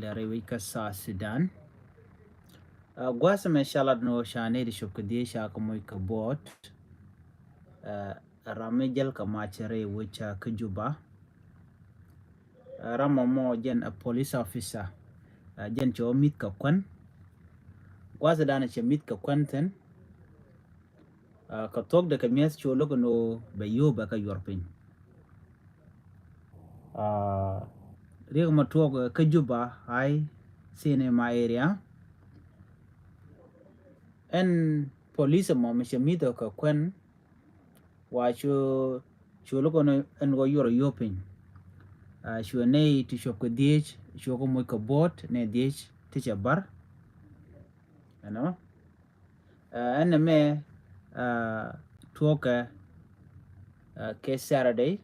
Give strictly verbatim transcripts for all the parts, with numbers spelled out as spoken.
lɛ rɛy wec kä South Sudan. Ɛ, gua̱a̱th ɛmɛ ca lat ni ɣöö ca nɛy ti cop kɛ dhieec ca kɛ moc kɛ buɔɔt. Ɛ, ram mi jäl kɛ mac rɛy wec kä Juba. Ɛ, ram ɛmɔ jɛn ɛ police officer. Ɛ, jɛn cɛ wä mi̱th kɛ kuän. Gua̱a̱th ɛ danɛ cɛ mi̱th kɛ kuän thi̱n. Ɛ, kɛ thuɔ̱kdɛ kɛ mi̱eth cu lo̱k ɛn ɣöö bɛ yio̱w bɛ kɛ yuɔr piny. Ɛ, riɛk ɛmɔ tuɔɔk kä Juba, High Cinema area. Ɛn police ɛmɔ mi cɛ mi̱th ɛ kɛ kuän, wa cu, cu lo̱k ɛn ɣöö yuɔr ɛ yio̱w piny. Ɛ, cuɛ nɛy ti cop kɛ dhieec, cuɛ kɛ moc kɛ buɔɔt, nɛy dhieec ti cɛ bar. Ɛnɔ. Ɛ, ɛn ɛmɛ, ɛ, tuɔɔkɛ, ɛ, kɛ Saturday.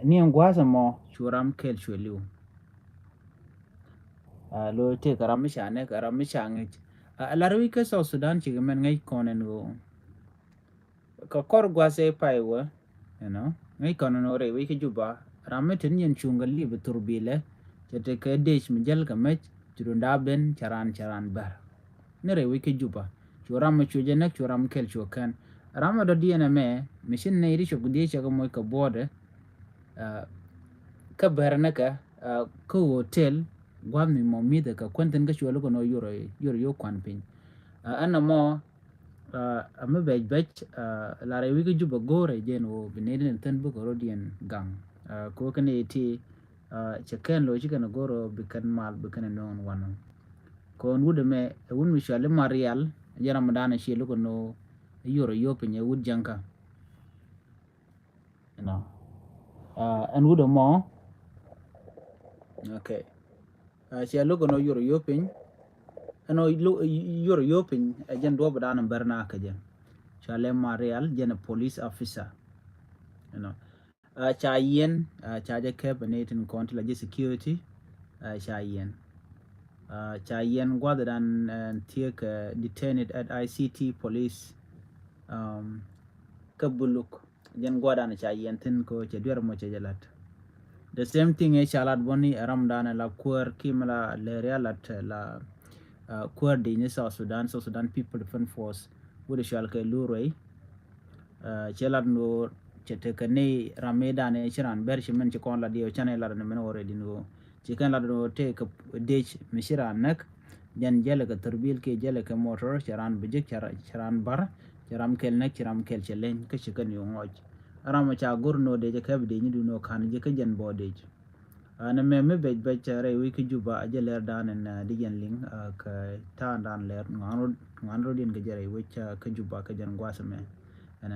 Ni ɛn gua̱a̱th ɛmɔ cu ram kɛl cuɛ li̱w. Ɛ, lo̱c tëëkɛ ram mi ca nɛk, ram mi ca ŋäc. Ɛ, lar wi̱c kä South Sudan cikɛ mɛn ŋäc kɔn ɛn ɣöö kɛ kɔr gua̱a̱th ëë pay wä, you know, ŋäc kɔn ɛn ɣöö rɛy wec kä Juba, ram mi te ni yɛn cuŋ kɛ li̱w bi thur bilɛ, cɛ tekɛ dec mi jäl kɛ mec, ci duŋda ben, cɛ raan, cɛ raan bär. Ni rɛy wec kä Juba, cu ram mi cu jɛ näk, cu ram kɛl cu kɛn. Ram mi dɔ̱diɛn ɛmɛ, mi ci nɛy ti cop kɛ dhieec cɛ kɛ moc kɛ buɔɔdɛ, ɛ, kä bär ni kɛ, ɛ, kä hotel, gua̱th mi mɔ mi̱thɛ kɛ kuän thi̱n kä cuɛ lo̱k ɛn ɣöö yuɔr, yuɔr, yuɔr kuan piny. Ɛ, ɛn ɛmɔ, ɛ, ɛ mi bɛc bɛc, ɛ, lar ɛ wi̱i̱ kä Juba go̱o̱rɛ jɛn ɣöö bi nɛy ti ni thi̱n bikɛ rɔ̱diɛn gaŋ. Ɛ, kɛ ɣöö kɛn ɛ ti, ɛ, cɛ kɛn lo̱c ci kɛn ɛ go̱o̱r ɣöö bi kɛn mal bi kɛn ɛ nööŋ wanɔ. Kɛ ɣöö ɛn wut ɛmɛ ɛ wut mi cɔal i̱ Marial, jɛn ram mi da̱a̱n ɛ ciɛ lo̱k ɛn ɣöö i̱ yuɔr ɛ yio̱w piny ɛ wut Jɛŋkä. You know. Ɛ, ɛn wut ɛmɔ. Okay. Ɛ, cɛ lo̱k ɛn ɣöö yuɔr ɛ yio̱w piny. Ɛn ɣöö lo-, yuɔr ɛ yio̱w piny, ɛ jɛn duɔ̱ɔ̱p da̱a̱n bär na kä jɛ. Cɔalɛ Marial, jɛn ɛ police officer. You know. Ɛ, ca yiɛn, ɛ, ca jɛ kɛp ɛ nɛy tin kɔn ti la jɛ security. Ɛ, ca yiɛn. Ɛ, ca yiɛn gua̱th da̱a̱n, ɛ, thiek, ɛ, detained at I C T police. Um, kä Buluk. Jɛn gua̱dan ca yiɛn thi̱n kɛ ɣöö cɛ duer mɔ cɛ jɛ la̱t. The same thing ëë ca lat bä ni ɛ ramdan la kuäär kiɛ mi la lɛr ya lat la, uh, kuäär di̱i̱ni South Sudan, South Sudan People Defense Force, wut ɛ cɔal kɛ Lurway. Uh, cɛ lat ni ɣöö cɛ tekɛ ni ram mëëdan ëë ci raan bɛr ci min ci kɔn lat yɛ ɣöö canɛ lat ni min already ni ɣöö ci kɛn lat ni ɣöö tëëkɛ dec mi ci raan näk. Jɛn jälɛ kɛ thurbil kiɛ jälɛ kɛ motor, cɛ raan bi jek, cɛ ra-, cɛ raan bar, cɛ ram kɛl näk, cɛ ram kɛl cɛ leny, kä ci kɛn yo̱o̱ ŋɔc. Ram ca go̱r ni ɣöö dec ɛ kɛp dec ni duun ɣöö ka̱n jek kä jɛn bɔ dec. Ɛn ɛmɛ mi bɛc bɛc rɛy wec kä Juba a jɛ lɛr dan ɛn, ah, di jɛn liŋ, ah, kɛ ta̱a̱ dan lɛr ŋuan rot, ŋuan rot in kɛ jɛ rɛy wec, ah, kä Juba kɛ jɛn gua̱th ɛmɛ. Ɛn,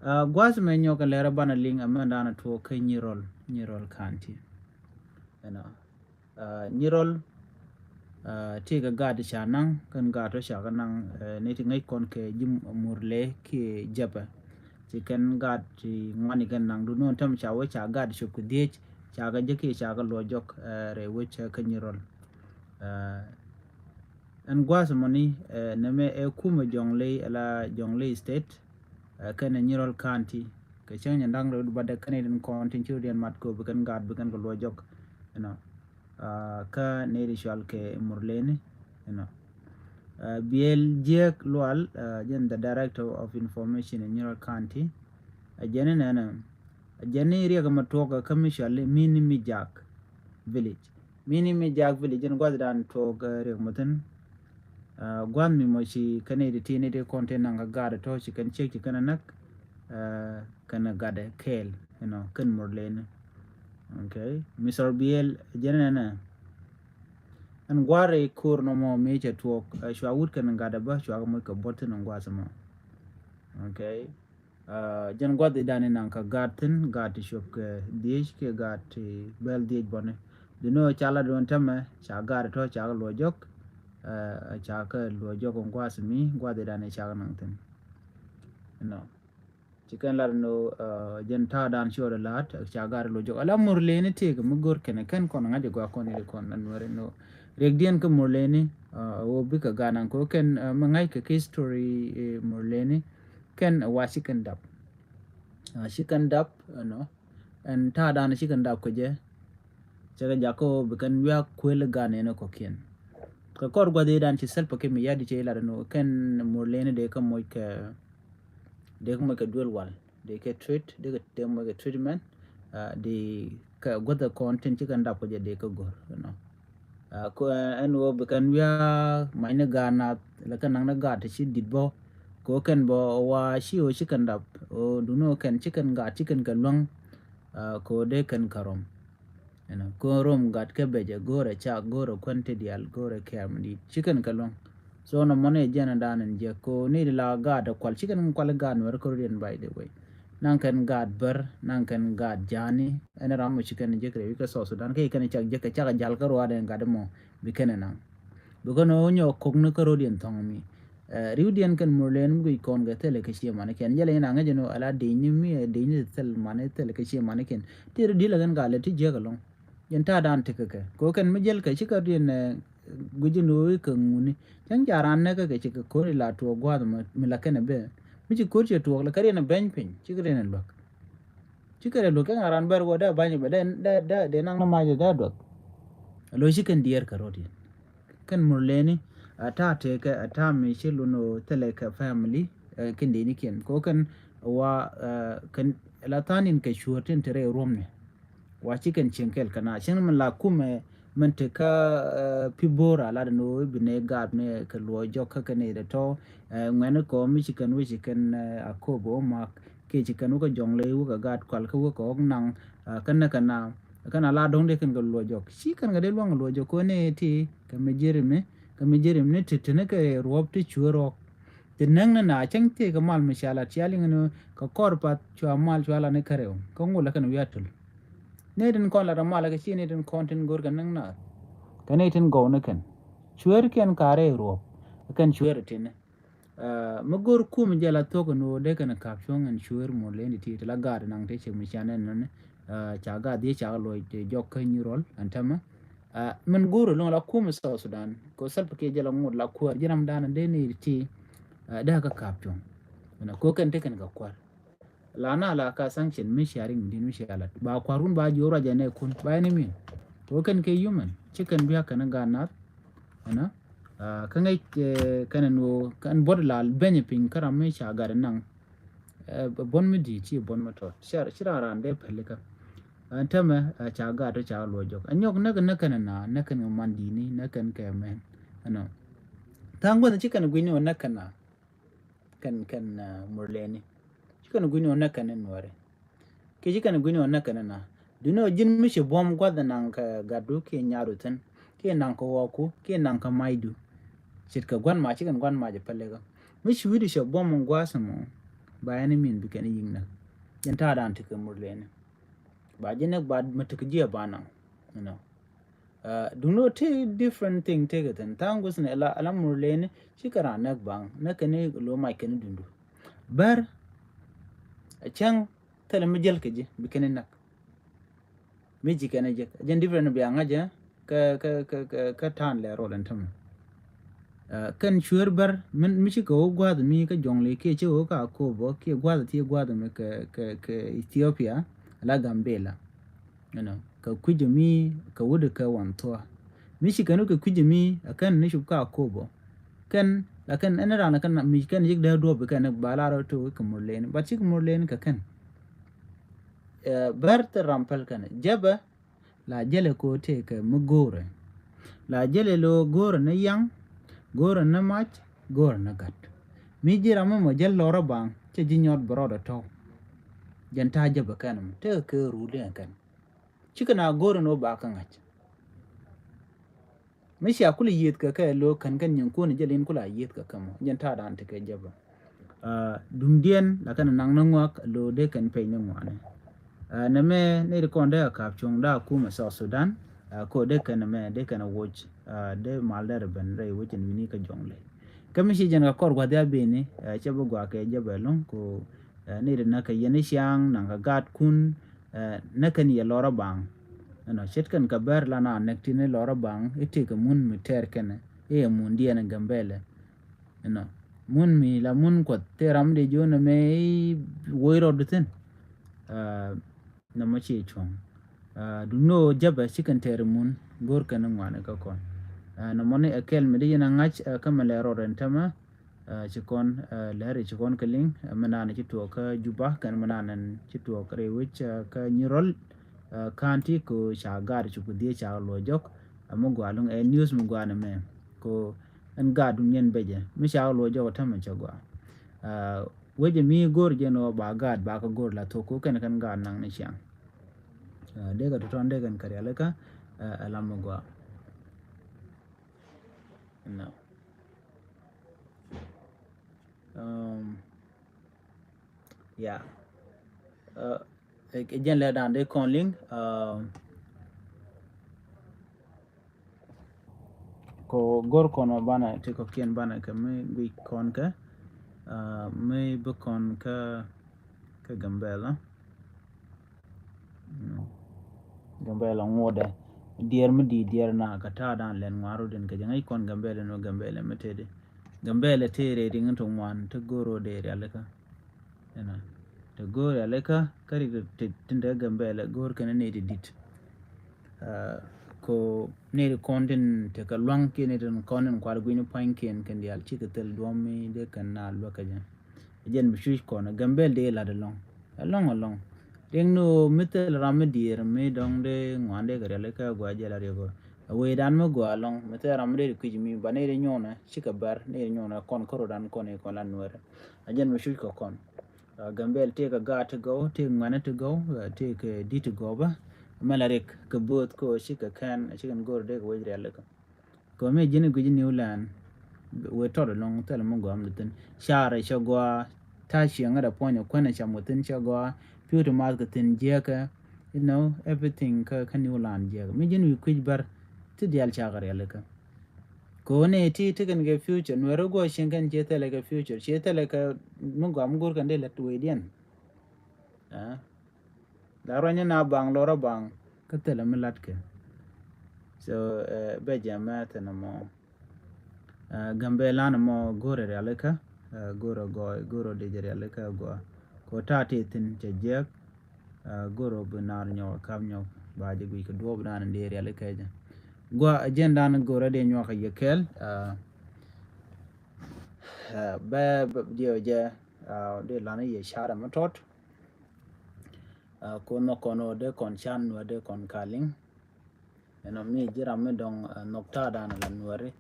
ah, gua̱th ɛmɛ nyɔk kɛ lɛr banɛ liŋ ɛmɛ dan tuɔɔk kä Nyirol, Nyirol County. Ɛn, ah, Nyirol, ah, tëëkɛ gaat ca naŋ, kɛn gaat tɔ ca kɛ naŋ, eh, ni ti ŋäc kɔn kɛ ji̱ Murle kiɛ Jɛpɛ. Ci kɛn gaat ti ŋuani kɛn naŋ, duundɛ ɣöö täämɛ ca wee ca gaat cop kɛ dhieec, ca kɛ jek kiɛ ca kɛ luɔc jɔk, eh, rɛy wec kä Nyirol. Eh, ɛn gua̱a̱th mɔni, eh, nɛmɛ ɛ kumɛ Jonglei, ala Jonglei State, eh, kɛnɛ Nyirol County. Kɛ cäŋ nyɛ da̱ŋ rɛw di batdɛ kɛnɛ tin kɔn tin ci rɔ diɛn mat kɛ ɣöö bi kɛn gaat bi kɛn kɛ luɔc jɔk, you know. Ah, kä nɛy ti cɔal kɛ Murleni, you know. Ah, Biel Jiek Lual, ah, jɛn the Director of Information in Nyirol County. A jɛn ni nɛnɛ, a jɛn ni riɛk ɛmɛ tuɔɔk kä mi cɔal i̱ Mini Mijak Village. Mini Mijak Village jɛn gua̱thdan tuɔɔk, ah, riɛk mɔ thi̱n. Ah, gua̱th mi mɔ ci kɛn nɛy ti ti nɛy ti kɔn ti naŋ kɛ gaat tɔ ci kɛn ciek ci kɛn näk, ah, kɛn gatdɛ kɛɛl, you know, kɛn Murleni. Okay. Mister Biel, jɛn nɛnɛ. Ɛn gua̱a̱r i̱ ko̱r nɔmɔ mëë cɛ tuɔɔk, eh, cua wut kɛn gatdɛ bä, cua kɛ moc kɛ buɔ̱t thi̱n ɛn gua̱a̱th ɛmɔ. Okay. Ah, jɛn gua̱th i̱ dan i̱ naŋ kɛ gaat thi̱n, gaat ti cop kɛ dhieec kiɛ gaat ti bɛl dhieec bɔni. Duundɛ ɣöö ca lat duɔ̱n täämɛ, ca gaat tɔ, ca kɛ luɔc jɔk, eh, ca kɛ luɔc jɔk ɛn gua̱a̱th mi, gua̱th i̱ dan i̱ ca kɛ naŋ thi̱n. You know. Ci kɛn lat ni ɣöö, ah, jɛn ta̱a̱ dan ci ɣɔt ɛ la̱t, ca gaat ɛ luɔc jɔk. Ala Murleni tëëkɛ mi go̱r kɛn, kɛn kɔn ŋa̱c ɛ gɔaa kɔn i̱ kɔn la Nuɛri ni ɣöö riɛkdiɛn kä Murleni, ah, ɣöö bikɛ gaat naŋ kɛ ɣöö kɛn, ah, mi ŋa̱ckɛ kɛ history, eh, Murleni, kɛn ɛ wa ci kɛn dap. Ah, ci kɛn dap, you know. Ɛn ta̱a̱ dan ci kɛn dap kɛ jɛ. Cɛ kɛ jakä ɣöö bi kɛn wiak kuël gan ɛn ɛ kɔ̱kiɛn. Kɛ kɔr gua̱th i̱ dan ci Salva Kiir Mayardit cɛ ilat ɛn ɣöö kɛn Murleni dee kä moc kɛ, dee kä moc kɛ duel wal, dee kɛ treat, dee kɛ, dee moc kɛ treatment. Dee kɛ gua̱th ɛ kɔn tin ci kɛn dap kɛ jɛ dee kä go̱r, you know. Ko ɛn ɣöö bi kɛn wiak mac ni gaat nath, la kɛn naŋ ni gaat ti ci dit bä. Ko kɛn bä wa ci ɣöö ci kɛn dap ɣöö duni ɣöö kɛn ci kɛn gaat ci kɛn kɛ luäŋ. Ko dee kɛn kɛ rɔm. Ɛnɔ ko rom gat kä becɛ go̱rɛ cak go̱rɛ kuɛn ti dial go̱rɛ kɛm dit ci kɛn kɛ luäŋ. So nɔ mɔni jɛn dan in jɛ ko ni di la gat kual ci kɛn kual gat nuɛr kɛ rodiɛn, by the way. Naŋ kɛn gat bär, naŋ kɛn gat jani. Ɛn ram mɔ ci kɛn jɛ kɛ rɛ wi̱c kɛ South Sudan kɛ kɛn cak jɛ kɛ cak jal kɛ ruaadɛ gat mɔ bi kɛn naŋ. Bi kɛn ɔ nyɔ kok ni kä rodiɛn thɔŋ mi. Riwdiɛn kɛn Murleni mi guic kɔn kɛ thilɛ kɛ cie manikiɛn. Jɛlɛ in a ŋäc in ɔ ala di̱cni mi ɛ di̱cni thil mani thilɛ kɛ cie manikiɛn. Ti ri di̱lɛ kɛn gal ɛ ti jiäk ɛlɔŋ. Jɛn ta̱a̱ dan ti kɛ kɛ kɛ kɛn mi jɛl kɛ ci kɛ riɛn guic in ɔ i̱ kɛ ŋuni. Cäŋ ca ran nɛ kɛ kɛ ci kɛ ko̱r ila tuɔɔk gua̱a̱th mi la kɛn ɛ bɛ. Mi ci ko̱r ciɛ tuɔɔk la kɛ riɛn ɛ bɛny piny ci kɛ riɛn ɛ luäk. Ci kɛ riɛn luäk cäŋ a ran bɛr wä dee bany bɛ dee dee dee naŋ ni mac dee duɔth. Lo ci kɛn diɛɛr kɛ rot yɛn. Kɛn Murleni a ta̱a̱ tekɛ a ta̱a̱ mi ci lun ɔ thilɛ kɛ family. Kɛn dee ni kiɛn ko kɛn wa kɛn la tha̱a̱n in kɛ cuɔ̱ɔ̱r tin te rɛy ruɔ̱mni. Wa ci kɛn cieŋ kɛl kɛ na cieŋ min la kumɛ min te kä pi bo̱o̱r a lat ni ɣöö i̱ bi nɛ gaat ni kɛ luɔɔ jɔk kä kɛn i̱ dee tɔ̱. Ŋuɛni kɔ mi ci kɛn wec ci kɛn a ko̱o̱p ɣöö mak kiɛ ci kɛn wä kɛ jɔŋ ley wä kɛ gaat kual kä wä kɛ ɣɔk naŋ. Kɛn ni kɛ na kɛn a la do̱ŋ dee kɛn kɛ luɔɔ jɔk ci kɛn kɛ dee luaŋ kɛ luɔɔ jɔk ko̱n i̱ ti kɛ mi ji̱ rim ni kɛ mi ji̱ rim ni ti ti ni kɛ ruɔ̱p ti cuɛ rɔɔk. Ti näŋ ni na cäŋ tëëk kɛ mal mi ca lat cia liŋ ni kɛ kɔr path cua mal cua lat ni kärɛw kä ŋot la kɛn wi̱i̱ a töl. Ni tin kɔn lat a mal kɛ ci ni tin kɔn tin go̱r kɛ näŋ naath. Kɛ ni tin gɔw ni kɛn cueer kiɛn ka̱rɛ ruɔp kɛn cueer tini. Mi go̱r kum jɛ la thok ni wä dee kɛn kap cuɔ̱ŋ ɛn cueer Murleni ti ti la gaat naŋ ti cɛ mi ca nɛn nɔni. Ca gaat dhiec ca luɔc jɔk kä nyi rɔl ɛn tämɛ. Min go̱o̱r lo̱ŋ la kum South Sudan ko Salva Kiir jɛ la ŋot la kuäär ji̱ ram dan dee ni ti. Dee ka kap cuɔ̱ŋ. Ko kɛn te kɛn ka kuäär la na la ka sanction mi sharing din mi shalat ba kuäär wun ba ji̱ ruac ɛn ɛ kun ba ɛn imin. Ko kɛn kɛ human ci kɛn biak kɛn gaat nath. Ɛnɔ kä ŋäc kɛn ɛn ɣöö kɛn buɔt la beny piny kä ram mi ca gat ɛn naŋ. Buɔn mi di̱i̱t ci buɔn mi tɔt ci ran ran dee pälikä. Ɛn tämɛ ca gaat tɔ ca luɔc jɔk ɛ nyɔk näk näk kɛn na näk kɛn kɛ man di̱i̱ni näk kɛn kɛ mɛn. Ɛnɔ tha̱a̱ŋ guäth ci kɛn gui̱ni ɔ näk kɛn na kɛn kɛn Murleni ci kɛn gui̱ni ɔ näk kɛn nuɔri. Kiɛ ci kɛn gui̱ni ɔ näk kɛn na duuni ɔ ji̱n mi ci buɔm gua̱th naŋ kɛ gatdu kiɛ nyaru thi̱n kiɛ naŋ kɛ ɣɔɔku kiɛ naŋ kɛ macdu. Ce̱tkɛ gua̱n mac ci kɛn gua̱n mac ɛ pälikä mi ci wi̱cdu cɛ buɔm gua̱th mɔ. Ba ɛn imin bi kɛn yi̱ŋ näk. Jɛn ta̱a̱ dan tekɛ Murleni ba ji̱ näk ba mi tekɛ ji̱ ɛ ba naŋ. Duŋni ɔ ti different thing tekɛ thi̱n tha̱a̱ŋ gui̱thni ala Murleni ci kɛ ran näk baŋ näk kɛn lo mac kɛn dundu. Bär ɛ cäŋ thilɛ mi jäl kɛ ji̱ bi kɛn näk. Mi ci kɛn jek jɛn different bia ŋa̱cä. Kä kä kä kä kä ta̱a̱n lɛ rol ɛn tämɛ. Kɛn cueer bär mi ci kɛ wä gua̱a̱th mi kä jɔŋli kiɛ ci wä ka Akobo kiɛ gua̱a̱th ti gua̱a̱th mi kɛ kɛ kɛ Ethiopia la Gambela. Ɛnɔ kɛ kui̱c mi kɛ wut kɛ wan thua mi ci kɛn wä kɛ kui̱c mi kɛn ni cup ka Akobo. Kɛn la kɛn ɛn ran la kɛn mi kɛn yik dee duɔp kɛn ba la rɔ to kɛ Murleni but ci kɛ Murleni kɛ kɛn. Bär thil ram päl kɛn jɛbɛ. La jälɛ ko tëëkɛ mi go̱o̱rɛ. La jälɛ lo go̱o̱rɛ ni yaŋ, go̱o̱rɛ ni mac, go̱o̱rɛ ni gat. Mi ji̱ ram mi mɔ jäl lɔrä baŋ cɛ ji̱ nyɔt bɛ rɔɔdɛ tɔ̱w. Jɛn ta̱a̱ jäbɛ kɛn mi tëëkɛ kɛ ruul diɛn kɛn. Cikɛ na go̱o̱rɛ ni wä ba kä ŋa̱c. Mi cia kulɛ yiëëth kɛ kɛ lo̱o̱ kän kɛn nyin kuɔ̱n jɛ lin kulɛ a yiëëth kɛ kɛ mɔ jɛn ta̱a̱ dan tekɛ jɛ bä. Duŋdiɛn la kɛn naŋ ni ŋuak lo̱o̱ dee kɛn pɛc ni ŋuani. Nɛmɛ ni ri kɔn dee a ka̱p cuɔ̱ŋ dee a kumɛ South Sudan. Ko dee kɛn nɛmɛ dee kɛn a woc dee mal dee rɛ ben rɛy wecin wi̱ni kä jɔŋ lɛ. Kä mi ci jɛn kɛ kɔr gua̱th ya bini cɛ bi gua̱a̱ kɛ jɛ bɛ lo̱ŋ ko. Ni ri näk kɛ yɛn i̱ ciaŋ naŋ kɛ gaatkun. Näk kɛn yɛ lɔrä baŋ. Ɛnɔ ce̱tkɛn kɛ bɛr la na näk tini lɔrä baŋ i̱ tëëkɛ mun mi tɛɛr kɛnɛ i̱ yɛ mun diɛn Gambɛlɛ. Ɛnɔ mun mi la mun kuɔth tëë ram dee jiön ɛmɛ i̱ woc rɔɔdu thi̱n. Nɔmɔ ci cuɔ̱ŋ. Duno jabɛ ci kɛn tɛɛri mun go̱r kɛn ŋuani kä kɔn. Nɔmɔni ɛ kɛl mi di yɛn a ŋa̱c kä mɛ lɛ rɔɔd ɛn tämɛ. Ci kɔn lɛri ci kɔn kɛ liŋ mi naan ci tuɔɔk kä Juba kɛn mi naan ci tuɔɔk rɛy wec kä Nyirol. County ko ca gaat ci ku dhiec ca luɔ jɔk. Mi gua luŋ ɛ news mi gua ni mɛ ko ɛn gaat duŋ yɛn becɛ mi ca luɔ jɔk tämɛ cɛ gua. Wecɛ mi go̱r jɛn ɣöö ba gaat ba kä go̱r la thok ko kɛn kɛn gaat naŋ ni ciaŋ. Dee kɛ tɔtɔn dee kɛn kɛ rialikä. Ɛ lam mi gua. No. Um, yeah. Ɛ jɛn lɛ dan dee kɔn liŋ. Um, ko go̱r kɔn ma banɛ ti kɔkiɛn banɛ kɛ mi guic kɔn kɛ mi bi kɔn kä kä Gambɛla. Gambɛla ŋuɔdɛ diɛɛr mi di diɛɛr na kɛ ta̱a̱ dan lɛn ŋuan rot in kɛ jɛ ŋäc kɔn Gambɛla ni Gambɛla mi tëëdi. Gambɛla tëë rɛy riŋ in ti ŋuan ti go̱r rot dee rialikä. Ɛnɔ te go̱o̱r ya lɛ kä kä rik ti tin te Gambɛla go̱o̱r kɛn ni ti dit. Ko ni ti kɔn tin te kɛ luaŋ kiɛ ni ti kɔn tin kual gui̱ni pua̱ny kiɛn kɛn diaal cikɛ thil duɔ̱m mi dee kɛn na luäk kɛ jɛ. Jɛn bi cuc kɔn Gambɛl dee lat ɛlɔ̱ŋ ɛlɔ̱ŋ ɛlɔ̱ŋ. Riɛŋ ni ɣöö mi thil ram mi diɛɛr mi dɔ̱ŋ dee ŋuan dee kɛ rialikä gua jɛ la riɛk ɣöö ɛ wecdan mi gua ɛlɔ̱ŋ mi thil ram mi dee ti kui̱c mi ba ni ti nyuɔnɛ cikɛ bɛr ni ti nyuɔnɛ kɔn kärɔdan kɔn i̱ kɔn la nuɛɛrɛ. A jɛn mi cuc kɛ kɔn. Gambɛl tëëkɛ gaat ti gɔw tëëkɛ ŋuɛ̈ni ti gɔw tëëkɛ di̱t ti gɔw bä. Mɛ la rik kɛ bööth kä ci kɛ kɛn ci kɛn go̱r dee kɛ wec rialikä. Kɛ mi ji̱n guic New Land wëë tɔt ɛlɔ̱ŋ thilɛ mi gɔam di thi̱n. Carɛ cɛ gɔaa ta̱ cieŋä dɛ puɔ̱nyɛ kuɛnɛ cam kɛ thi̱n cɛ gɔaa pi̱w ti math kɛ thi̱n jiäkɛ. You know everything kä kä New Land jiäkɛ mi ji̱n wi̱i̱ kui̱c bär. Ti diaal cakɛ rialikä. Kɛ ɣöö nɛy ti tekɛn kɛ future nuɛɛri guɔ cieŋ kɛn ciɛ thilɛ kɛ future ciɛ thilɛ kɛ mi gɔam go̱r kɛn dee lät wecdiɛn. La ruanyä na baŋ lorä baŋ kä thilɛ mi latkɛ. So bɛ jɛ mɛ thin ɛmɔ. Gambɛlan ɛmɔ go̱rɛ rialikä. Go̱rɛ gɔɔy go̱rɛ dec rialikä gɔaa. Kɛ ɣöö ta̱a̱ ti thin cɛ jiɛk. Go̱rɛ bi naar nyɔk kap nyɔk ba jɛ guic kɛ duɔɔp dan in dee rialikä jɛ. Gua jɛn dan go̱rɛ dee nyuak kɛ yɛ kɛɛl. Bɛ diɛw jɛ dee lan yɛ carɛ mi tɔt. Ko nhɔk kɔn ɔ dee kɔn can nuɛ dee kɔn kaliŋ. Ɛnɔ mi ji̱ ram mi dɔŋ nhɔk ta̱a̱ dan la nuɛri.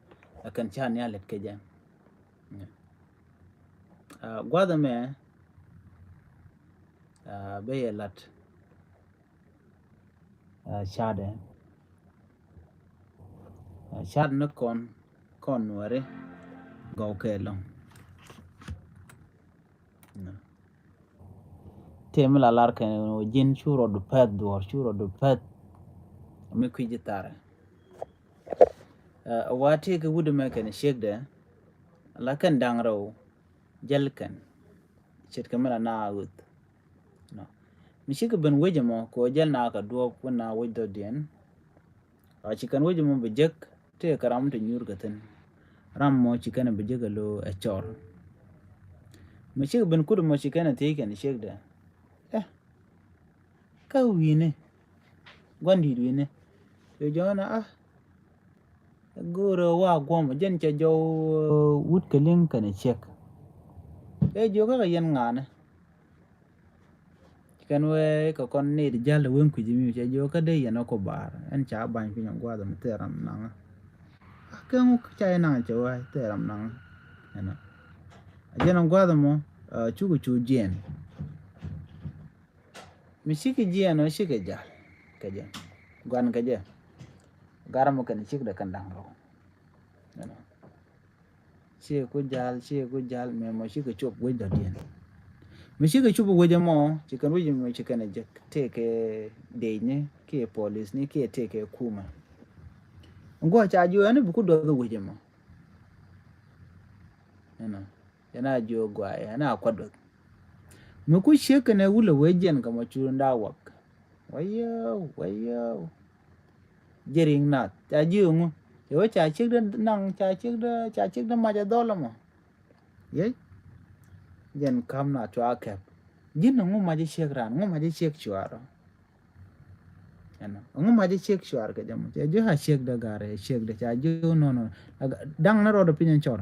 Ɛ kɛn can ni a lɛt kɛ jɛ. Gua̱th ɛmɛ bɛ yɛ lat. Cadɛ cat ni kɔn kɔn nuɛri gɔw kɛ lɔŋ. Tëë mi la lar kɛn ji̱n cu rɔɔdu pɛth duɔ̱ɔ̱r cu rɔɔdu pɛth. Mi kui̱ ji̱ tharɛ. Wa tëë kɛ wut ɛmɛ kɛn ciekdɛ la kɛn da̱ŋ rɛw jäl kɛn. Ce̱tkɛ mi la na ɣöth. Mi cikɛ ben wec ɛmɔ kɛ ɣöö jäl na kɛ duɔ̱ɔ̱p wä na wec dhɔ̱diɛn. A ci kɛn wec ɛmɔ bi jek tëë kɛ ram te nyuur kɛ thi̱n. Ram mɔ ci kɛn bi jek ɛ lo̱ ɛ cɔr. Mi cikɛ ben kut ɛmɔ ci kɛn ɛ thiec kɛn ciekdɛ. Ɛ kä wi̱i̱ni gua̱n di̱i̱t wi̱i̱ni. Yɛ jɔ̱ɔ̱n a Go̱o̱rɛ wa guɔmɔ jɛn cɛ jɔw wut kɛ liŋ kɛnɛ ciek. Ɛ jiök kä kɛ yɛn ŋa̱nɛ. Kɛn wee kɛ kɔn nit jäl weŋ kui̱c mi cɛ jiök kä dee yɛn ɔ kɔ baar ɛn ca ba̱ny piny ɔ gua̱th mi thɛɛr ram naŋä. Kɛ ŋu ca yɛ naŋ cɛ wee thɛɛr ram naŋä. Ɛnɔ a jɛn ɔ gua̱th mɔ cukɛ cu jiɛn. Mi cikɛ jiɛn ɔ cikɛ jal kɛ jɛ guan kɛ jɛ. Gar mɔ kɛn cik dɛ kɛn da̱ŋ rɔ. Cikɛ ku jal cikɛ ku jal mɛ mɔ cikɛ cop wec dɔ̱diɛn. Mi cikɛ cop wec mɔ cikɛ wec mɔ cikɛ nɛ jɛ tëëkɛ dec ni kiɛ polis ni kiɛ tëëkɛ kumɛ. Ŋuɔ ca jiɔ ɛn bi ku duɔth wec mɔ. Ɛnɔ. Yɛn a jiök guay yɛn a kuat duɔth. Mi ku ciek kɛnɛ wulɛ wee jiɛn kɛ mɔ cuun da wak. Wayɛw wayɛw. Jiɛ riŋ nath ca jiök ŋu cɛ wee ca ciek dä naŋ ca ciek dä ca ciek dä mac a dhɔl ɛmɔ. Yec. Jiɛn ka̱m na cua kɛp. Ji̱n ŋu mac a ciek ran ŋu mac a ciek cua rɔ. Ɛŋu ma jɛ ciek cuar kɛ jɛ mɔ cɛ ji̱ a ciek dɛ gar ɛ ciek dɛ ca ji̱ nɔnɔ. Daŋ ni rɔɔdɛ piny ɛn cɔr.